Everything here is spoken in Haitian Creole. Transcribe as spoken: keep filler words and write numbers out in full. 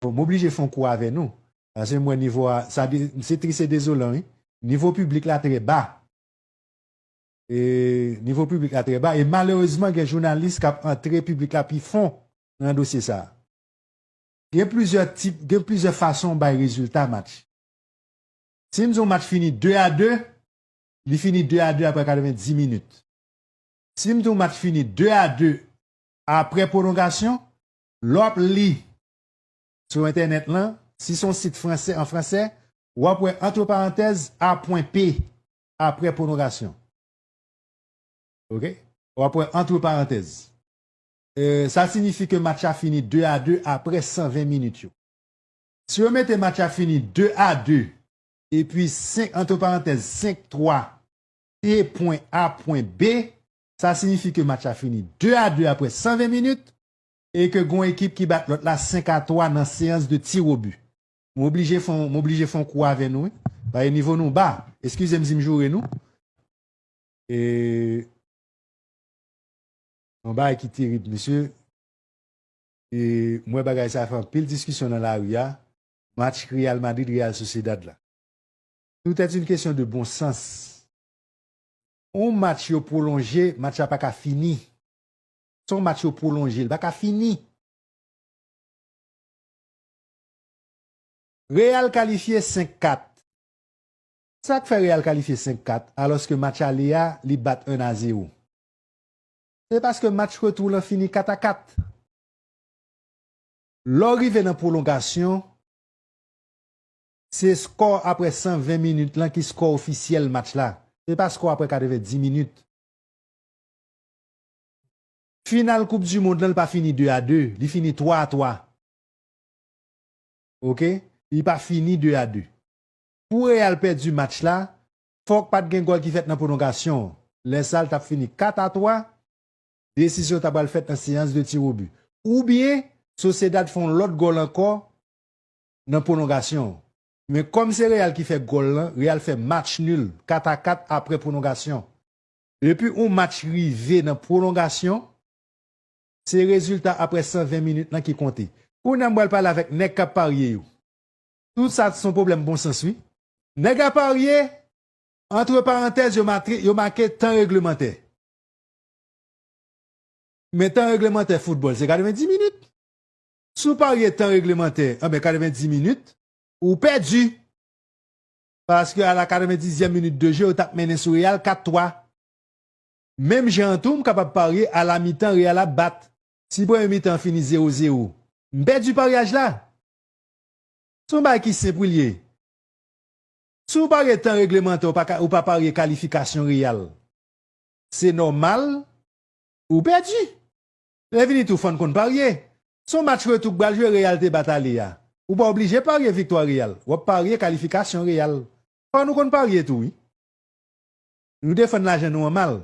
Bon, m oblije fè yon kou avè nou. Paske m wè nivo a, sa de, se tris e dezolan, wi. Nivo piblik la trè ba. E nivo piblik la trè ba. E malerezman, gen jounalis k ap antre piblik la pi fon nan dosye sa a. Gen plizyè tip, gen plizyè fason bay rezilta match. Si m di yon match fini de a de, li fini de a de apre katrevenndis minit. Si m di yon match fini de a de apre pwolongasyon, lè w ap li sou entènèt lan, si se yon sit franse, an franse, w ap wè antre parantèz a pwen P apre pwolongasyon. Oke? W ap wè antre parantèz. E, sa siyifi ke match la fini de a de apre san ven minit yo. Si yo mete match la fini de a de, epi senk, antre parantèz, senk twa, P pwen A pwen B, sa siyifi ke match la fini de a de apre san ven minit, e ke gon ekip ki bat lòt la senk a twa nan seyans de tir au but. M oblije fè, m oblije fè yon kou avè nou, wi. Paske nivo nou ba. Eskize m si m joure nou. E, yon bagay ki terib, mesye. E, m wè bagay sa fè anpil diskisyon nan lari a. Match Real Madrid, Real Sociedad la. Tout est une question de bon sens. Yon match yo pwolonje, match la pa ka fini. Se yon match yo pwolonje, li pa ka fini. Real kalifye senk kat. Sa k fè Real kalifye senk kat, alòske match ale a, li bat en a zewo? Se paske match retou lan fini kat a kat. Lè w rive nan pwolongasyon, se skò apre san ven minit lan ki skò ofisyèl match la. Se pa skò apre katrevenndis minit. Final Koup di Mond lan, li pa fini de a de, li fini twa a twa. Oke? Li pa fini de a de. Pou Real pèdi match la, fòk pa t gen gòl ki fèt nan pwolongasyon. Lè sa, l t ap fini kat a twa, desizyon ta pral fèt nan seyans de tir au but. Oubyen, Sociedad fè yon lòt gòl ankò nan pwolongasyon. Men kòm se Real ki fè gòl lan, Real fè match nul, kat a kat apre pwolongasyon. Depi yon match rive nan pwolongasyon, se rezilta apre san ven minit lan ki konte. Kounye a m pral pale avèk nèg k ap parye yo. Tout sa se yon pwoblèm bon sans, wi. Nèg ap parye, antre parantèz, yo make, yo make tan reglemantè. Men tan reglemantè foutbòl, se katrevenndis minit. Si w parye tan reglemantè, anben, katrevenndis minit, ou pèdi. Paske a la katrevendizyèm minit de jeu, yo t ap mennen sou Real kat twa. Menm jan an tou, m kapab parye a la mitan Real ap bat. Si premye mitan an fini zewo zewo, m pèdi paryaj la. Se yon bagay ki senp wi l ye. Si w parye tan reglemantè, ou pa ka, ou pa parye kalifikasyon Real, se nòmal ou pèdi. Lè vini tou, fò n konn parye. Se yon match retou k pral jwe, Real te bat ale a. Ou pa oblije parye viktwa Real. W ap parye kalifikasyon Real. Fò nou konn parye tou, wi. Nou defann lajan nou an mal.